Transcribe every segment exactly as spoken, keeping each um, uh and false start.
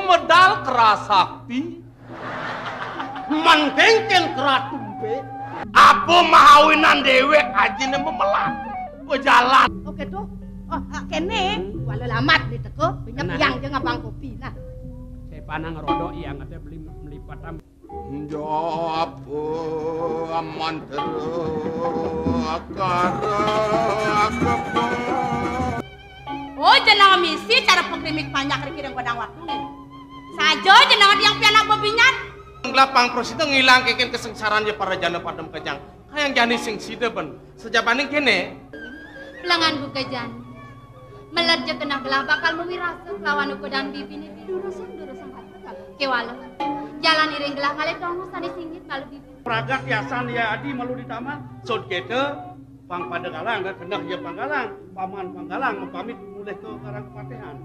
Medal kerasakti. Mangkengken keratumpe. Apa mahawinan dewek ajine memelat. Bejalan. Oke tuh. Oh, ah, kene. Wala lamat di teko, pinjam Nah. Yang je ngabang kopi. Nah. Saya panang rodok yang ada beli melipat am- Jawab mantra kara. Oh, jenenga misi cara pekrimik panjak riki ring godang watu. Saja jenenga tiang pianak bebinyan. Nglapang prasida ngilang kengken kesengsaran ya para jana padem kejang. Kayang jani sing sida ben. Sejabaning kene. Lengan buka jani. Melet je kenah gelah bakal mawirasa kelawan ukudan bibine durusang-durusang kata. Kewala. Jalan iring gelah ngalih tongos sane singit malu bibi. Pragat yasan ya adi malu di taman. Sod kete pang pada galang, keneh ya pang galang, paman pang galang, pamit mulih ke karang kepatihan.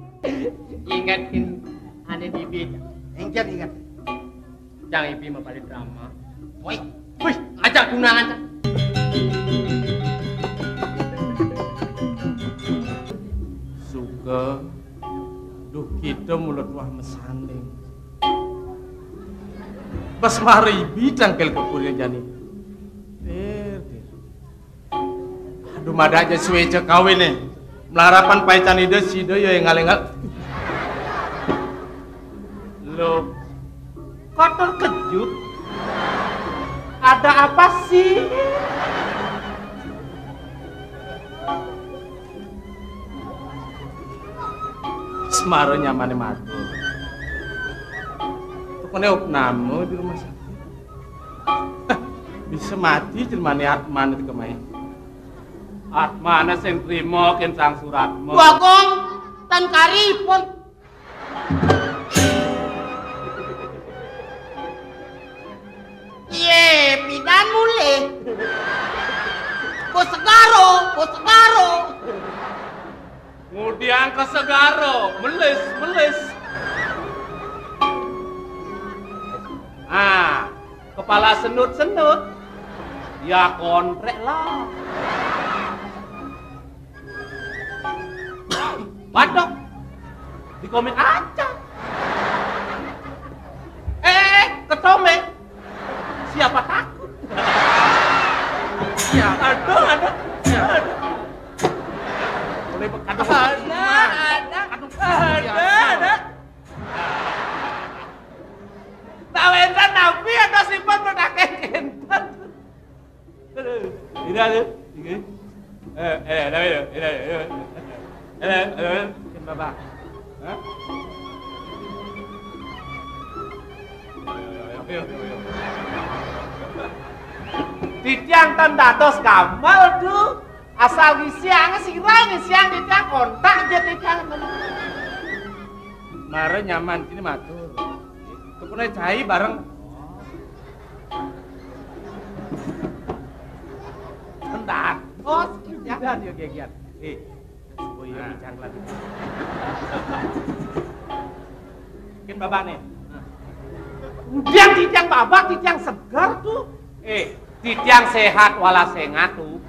Ingat kin ane bibi. Ingat, ingat. Cang ibi mapali drama. Woi. Wih, ajak tunangan, Cang. Suka, duh, kita mula tuah mesanding. Pas mari ibi tangkel kepurnya jani. Dir, dir. Aduh, mada aja suwe cek kawin nih. Melarapan paican ide sida ya engal-engal. Loh, kok terkejut? Ada apa sih? Semara nyamane matur. Tukune opname di rumah sakit. Bisa mati jelmane atmane kemae. Atmane sing trima ken sang suratmu. Bagong tan karipun. Iye, pidan mulih. Bos segaro, bos segaro. Ngudiang ke segaro, melis, melis. Ah, kepala senut-senut. Ya kontrek lah. Waduh. Di komen aja. Eh, eh, eh, ketome. Siapa takut? Ya, aduh, aduh. Ya. Aduh. Boleh be-, aduh. Ada, ada. Aduh. Ada, ya. Ada. Tak wénten napi atau sipun mutake kénten. Aduh, ini ada, ini. Eh, eh, ada, ada, ada, ada. Ada, ada, ada. Ken Bapak. Hah? Ayo, ayo, ayo, ayo, ayo. Titiang tan dados gamal, Du. Asal ngisiang sira, ngisiang titiang kontak aja titiang. Mara nyaman kini matur. Tukune cai bareng. Entar. Oh, sekian. Yo gegian. Eh, oh iya, nah. Bincang lagi. Mungkin babak nih. Udah titiang babak, titiang segar tuh. Eh, titiang sehat wala sengat tuh.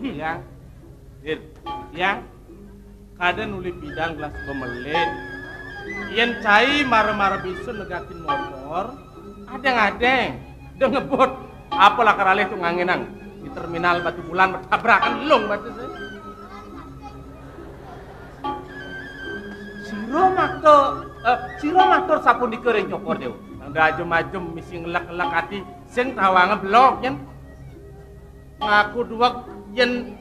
Yang, Din, yang kada nuli pidan gelas bemelit. Yen cai mara-mara bisa negakin motor, adeng-adeng, dengebut. Apalah karalih tu ngangenang di terminal Batu Bulan bertabrakan lung batu saya. Sira matur, eh, sira matur sapunika ring Cokor Dewa? Nang da ajem-ajem misi ngelek-ngelek ati sing tawanga belog yen. Ngaku duweg yen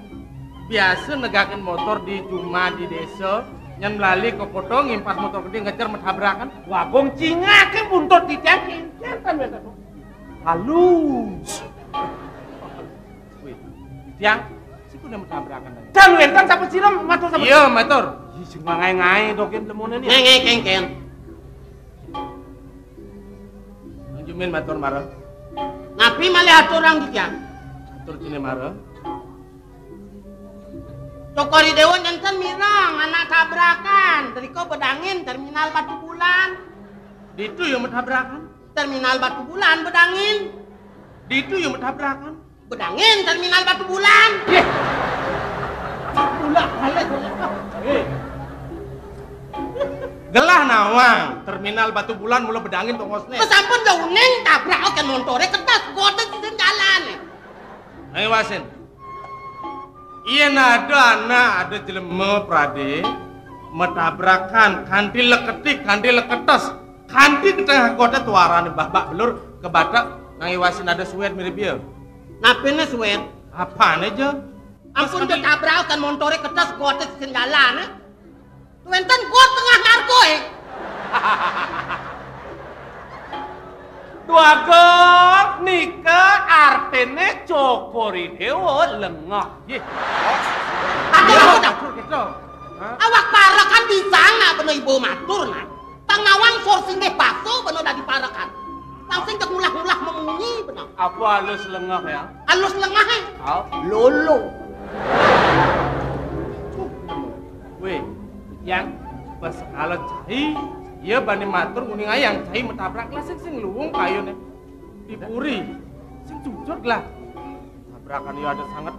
biasa negakin motor di jumah di desa, nyen melali ke kota ngimpas motor gede ngejar metabrakan. Wagung cingake buntut titiang kincen tan wénten. Halus. Wih, titiang siku ne metabrakan. Dan wénten sapa sira matur sapa? Iya, matur. Ih, sing ngae-ngae dogen lemone ni. Ngae-ngae kengken. Nang Jumin matur mara. Napi malih aturang titiang? Atur kene mara. Cokor I Dewa nenten mireng anak tabrakan, drika bedangin terminal Batu Bulan. Ditu ya metabrakan. Terminal Batu Bulan bedangin. Ditu ya metabrakan. Bedangin terminal Batu Bulan. Yeh. Ulah balik. Eh. Awang, terminal Batubulan mula bedangin tongosné. Sampun ya uning tabrak kén montoré ketes, goté sisin jalané. Ayo wasin. Yén ada anak, ada jelema pradé matabrakan kanti leketik, kanti leketes, kanti ka tengah goté tuarané babak belur ka batek, nang iwasin ada suwét mirib ia. Napiné suwét? Apané ja? Ampun, ja tabrak kén montoré ketes, goté sisin jalané. Wénten got tengah marga, é. Dwagung, nika artiné Cokor I Déwa lengah. Yéh. Aduh, aduh, aduh. Awak parekan bisa nak bena ibu matur, nak. Tang nawang sor singgih baso bena dadi parekan. Langsing cek ngulah-ngulah memunyi bena. Apa alus lengah ya? Alus lengah, é? Au. Lolo. Wéh, yang pas kala cai, ia bani matur nguning ayang cai matabrak lah sing sing luwung kayuné. Di puri, sing jujur lah. Tabrakan ia ada sanget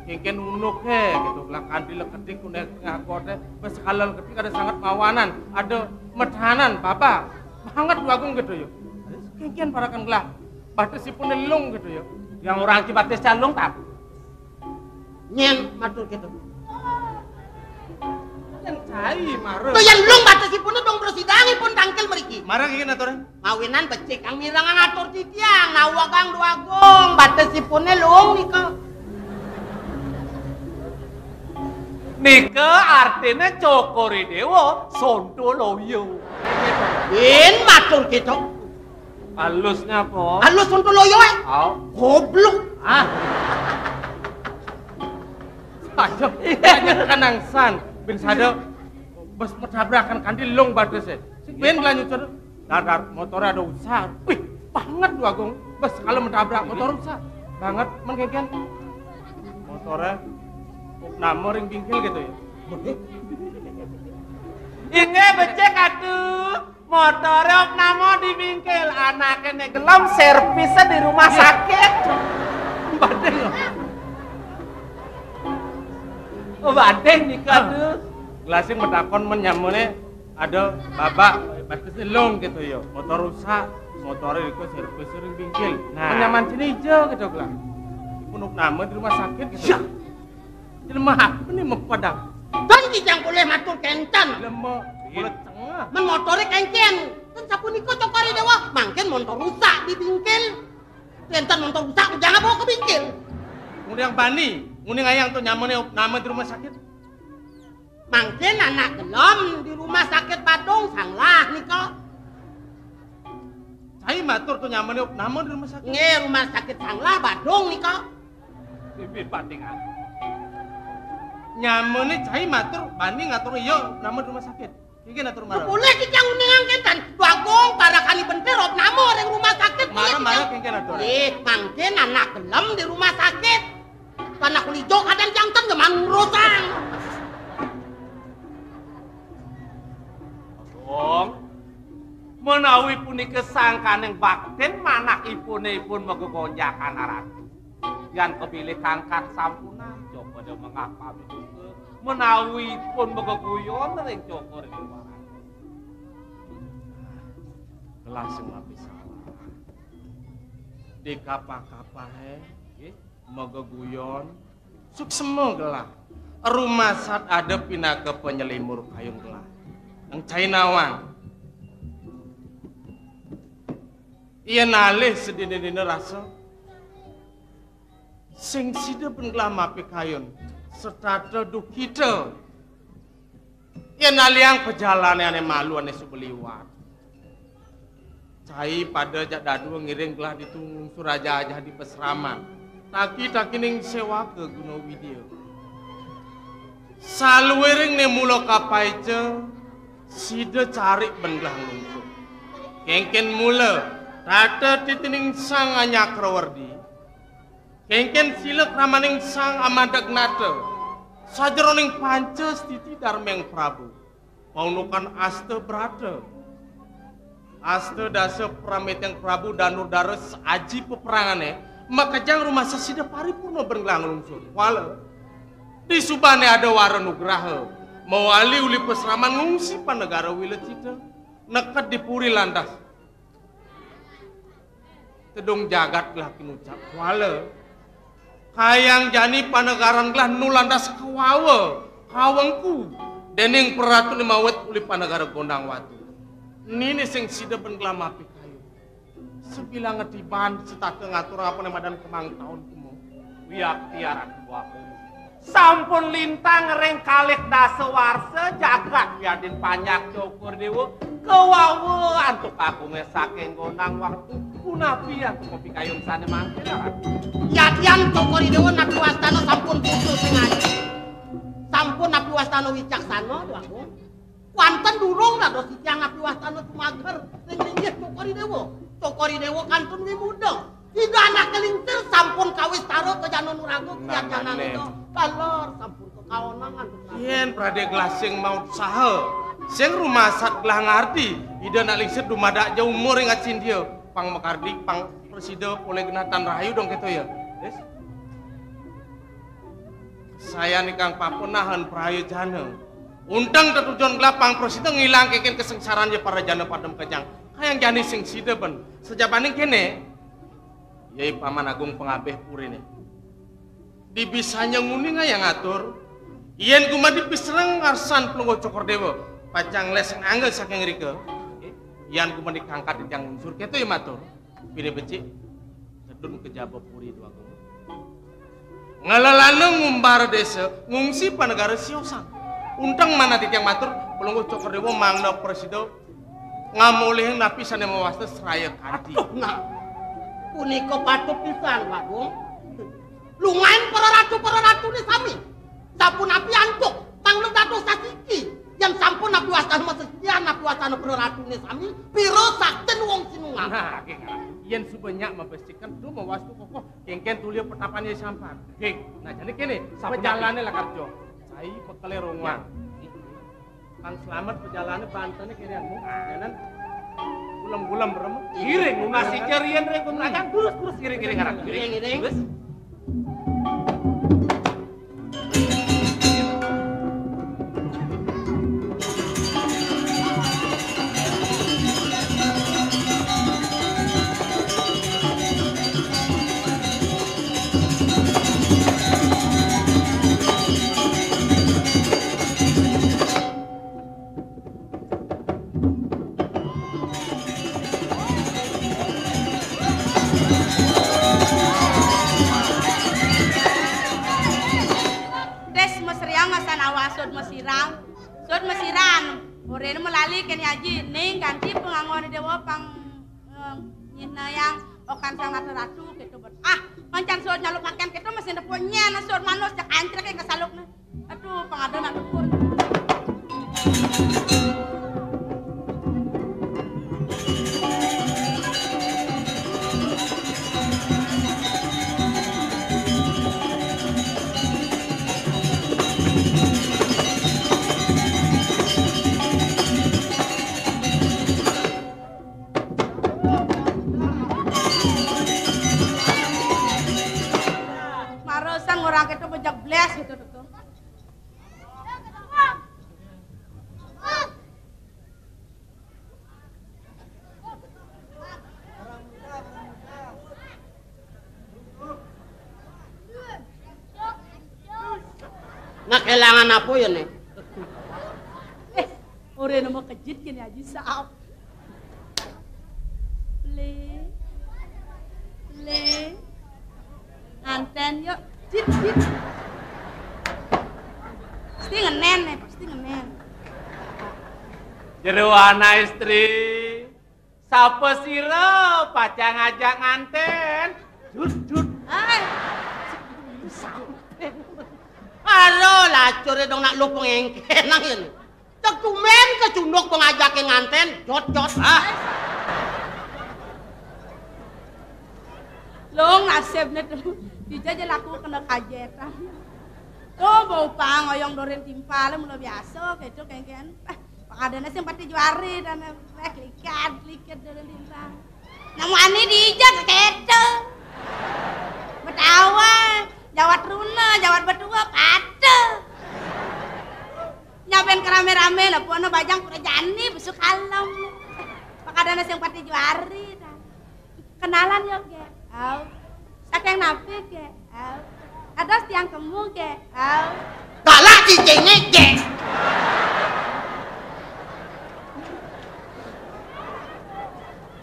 kénkén unuk é, gitu. Lah kanti leketik kuné ngakoté, pas kala leketik ada sanget mawanan, ada medanan, baba. Banget Dwagung gitu ya. Kénkén parekan gelah. Batesipuné lung gitu ya. Yang orang ci bates calung tak? Nyén matur gitu. Kan cai marep. Tuh yang lung batesipuné dong bersidangipun tangkil mriki. Marep iki aturé. Mawinan becik kang mireng ngatur titiang, nawa kang Dwagung, batesipuné lung nika. Nika artiné Cokor I Déwa Sontoloyo. Bin matur gitu. Alusnya apa? Alus Sontoloyo, é? Au. Goblok. Ah. Aja, aja kanangsan. Bin sada bes matabrakan kanti lung batesé. Sing bin lanjut sada. Dadar motoré ada usah. Wih, banget Dwagung. Bes kala matabrak motor usah. Banget men kénkén. Motoré nama ring bingkil gitu ya. Inggih becik atuh. Motoré nama di bingkil, anaké né gelem servisé di rumah sakit. Badé ya. Oh, badé nika tuh. Gelasing matakon men nyamané ada babak, batis lung gitu ya. Motor rusak, motoré iku servis ring bingkil. Nah. Menyaman sini aja gitu gelah. Punuk nama di rumah sakit gitu. Ya. Jelema apa nih mau padang? Dan kijang boleh matur kénten. Jelema boleh tengah. Men motoré kénkén. Kan sapunika Cokor I Déwa, mangkin montor rusak di bingkil. Kénten montor rusak, jangan bawa ke bingkil. Nguning bani, nguning ayang tuh nyamané nama di rumah sakit. Mangkin anak gelem di rumah sakit Badung Sanglah nika. Cai matur tuh nyamané nama di rumah sakit. Nggih, rumah sakit Sanglah Badung nika. Bibit bandingan. Nyamané cai matur bani ngatur iya nama di rumah sakit. Iki ngatur marep. Boleh kita nguningang kénten. Dwagung parakani bentir op nama ring rumah sakit. Marep, marep, kénkén atur. Ih, mangkin anak gelem di rumah sakit. Anak kulijo kadang jantan geman ngurusang. Dong, menawi punika sangkaning baktin manah ipuné ipun magegonjakan aratu. Yan kebilih kangkat sampunan, coba dia mengakami juga. Menawi pun mageguyon ring Cokor I Déwa. Gelah sing mapi salah. Di kapah-kapahé, nggih, mageguyon, suksema gelah. Rumasat ada pinaka panyelimur kayun gelah. Nang cai nawang. Yén alih sadina-dina rasa. Sing sida ben gelah mapikayun, setata duhkita. Yén aliang pajalané ané malu ané suba liwat. Cai pada jak dadua ngiring gelah ditu ngungsur ajah-ajah di pasraman. Taki-takining séwaka guna widya. Saluiring né mula kapaica, sida carik ben gelah nglungsur. Kénkén mula, tata titining Sang Anyakrawerdi. Kénkén sila kramaning Sang Amadagnata, sajeroning panca stiti darmeng Prabu, paundukan asta brata, asta dasa pramiteng Prabu Danurdara aji peprangané, makejang rumasa sida paripurna ben gelah nglungsur. Kuala, disubané ada wara nugraha, mawali uli pasraman ngungsi panegara Wilecita. Neked di puri lantas. Tedung jagat gelah kinucap kuala. Kayang jani panegaran gelah nu lantas kawawa, kawengku, dening peratu ni mawet uli panegara Gondang Watu. Nini sing sida ben gelah mapikayu. Sebilang ngetiban setata ngatur apa ne madan kemang taun kemo. Wiakti Ratu Agung. Sampun lintang ring kalih dasa warsa jagat wiadin panjak Cokor Dewa kawawa antuk agunge saking Gondang Watu punapi antuk pikayun sane mangkin, Ratu? Yadian Cokor Dewa napi wastana sampun putus sing aji. Sampun napi wastana wicaksana, Dwagung. Kuanten durung dados titiang napi wastana sumager ring linggih Cokor Dewa. Cokor Dewa kantun wimuda. Ida anak kelingsir sampun kawistara ka Jana Nuraga, nah, kuyat Jana Nuraga. Taler sampun kekaonang antuk. Yen Pradé Glasing maut saha sing rumasat gelah ngardi, Ida anak lingsir dumadak ja umur ing acindia. Pang makardi, pang prasida polih genah tan rahayu dong kéto ya. Wis. Sayan ikang papunahan prayojana. Unteng tetujon gelah pang prasida ngilang kénkén kasengsaran ya para jana padem kejang. Kayang jani sing sida ben. Sajabaning kéné, ya Paman Agung pangabih puriné. Dibisanya nguni ngayang atur, yén gumadi pisereng ngarsan Pelungguh Cokor Déwa, pacang les angga saking rika. Yan gumadi kangkat titiang unsur, kéto ya matur. Pinih becik, tedun ka jaba puri Dwagung. Ngelelana ngumbara désa, ngungsi panegara siosan. Unteng manah titiang matur, Pelungguh Cokor Déwa mangda prasida ngamolihing napi sané mawasta sraya kanti. Aduh, nah. Punika patut pisan, Bagong. Lungain para ratu, para ratune sami. Sapunapi antuk, mangda dados sasiki. Yen sampun napi wastana masesian, napi wastana para ratune sami, pira saktin wong sinungaran. Nah, nggih, nggih. Yen suba nyak mabestikan, duh mawastu kokoh, kénkén tulia petapan ya sampan. Nggih. Nah, jane kéné, pejalané lakar jo. Cai bekelé rongwang. Pang selamat pejalané bantené kéné anu. Jalan gulem-gulem rem. Iring nunas ica riyen ring kontrakan, terus, terus iring, iring arah. Iring, iring. Terus. Des mesriang masan awak sud mesirang. Sud mesiran. Orene melali kene aji ning ganti pengangone dewa pang, eh, nyinayang okan sang ratu-ratu gitu bet. Ah, mancan sud nyalu pakaian gitu mesin depo nyen sud manus cek antrek ke salukne. Aduh, pang ada nak dukun. Marosan ngorang keto bejak belas gitu tuh. Nah, kelangan apa ya nih? Eh, ora nemu kejit kene Aji Saap. Le. Le. Anten yuk. Cit, cit. Pasti ngenen nih, pasti ngenen. Jero ana istri. Sapa sira pacang ngajak nganten? Jut, jut. Hai. Alo, lacure dong nak lu pengengkenang ini. Cek tumen kecunduk pengajake nganten, jot, jot. Ah. Long nasibne tuh. Dija aja laku kena kajetan. Tuh bau pang oyong doren timpal mula biasa gitu kengken. Pang adane sing pati juari dan eh, likat, likat doren timpal. Namu ani dija keto. Betawa, jawat runa, jawat betua, patuh. Nyaben Rame-rame lho, pono bajang pura jani, besuk kalem. Makadana sing pati juari. Kenalan yo, Gék. Au. Saking napi, Gék? Au. Kados tiang kemu, Gék? Au. Galak cicingé, Gék.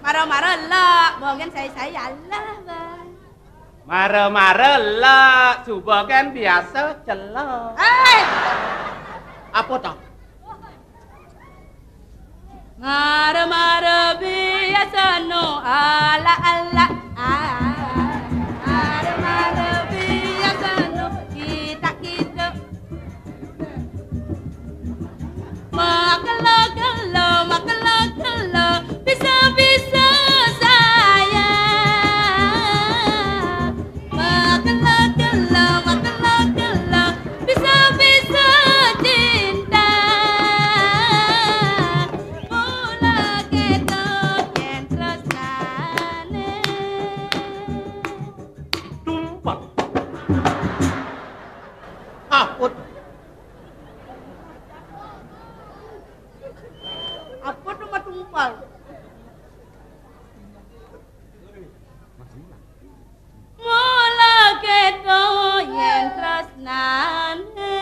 Mara-mara lek, bohongin sai-sai Allah, Bang. Mara-mara lek, suba kan biasa celek. Eh. Apa to? Mara-mara biasa no ala-ala. Ah, mara-mara biasa no kita-kita. Makelo-kelo, makelo-kelo, bisa-bisa saya. Makelo-kelo, makelo-kelo, bisa-bisa cinta. Mula kéto yén tresnané. Tumpek. Aput. Apa to matumpal? Mula kéto yén tresnané.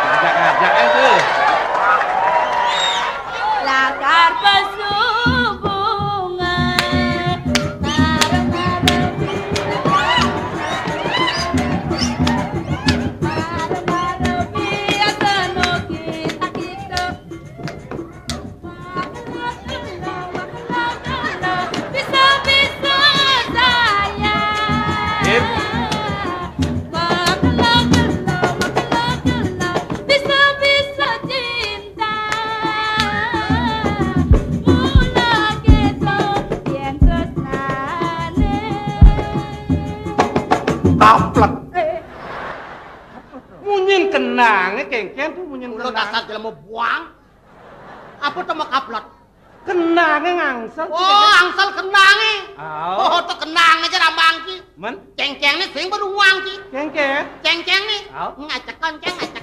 Ngajak-ngajak aja. Lakar pasubungan. Bisa-bisa saya. Sip. Bisa-bisa cinta. Mula kita yang tresnane. Kaplek. Eh. Munyin kenange kengken to munyin kenang. Kula dasar jelema buang. Apa to makaplek? Kenange ngangsel. Oh, angsel kenange. Au. Oh, to kenange aja rambang ki. Men? Cengkeng ne sing beruang ki. Cengkeng? Cengkeng ne. Au. Ngajak kenceng, ngajak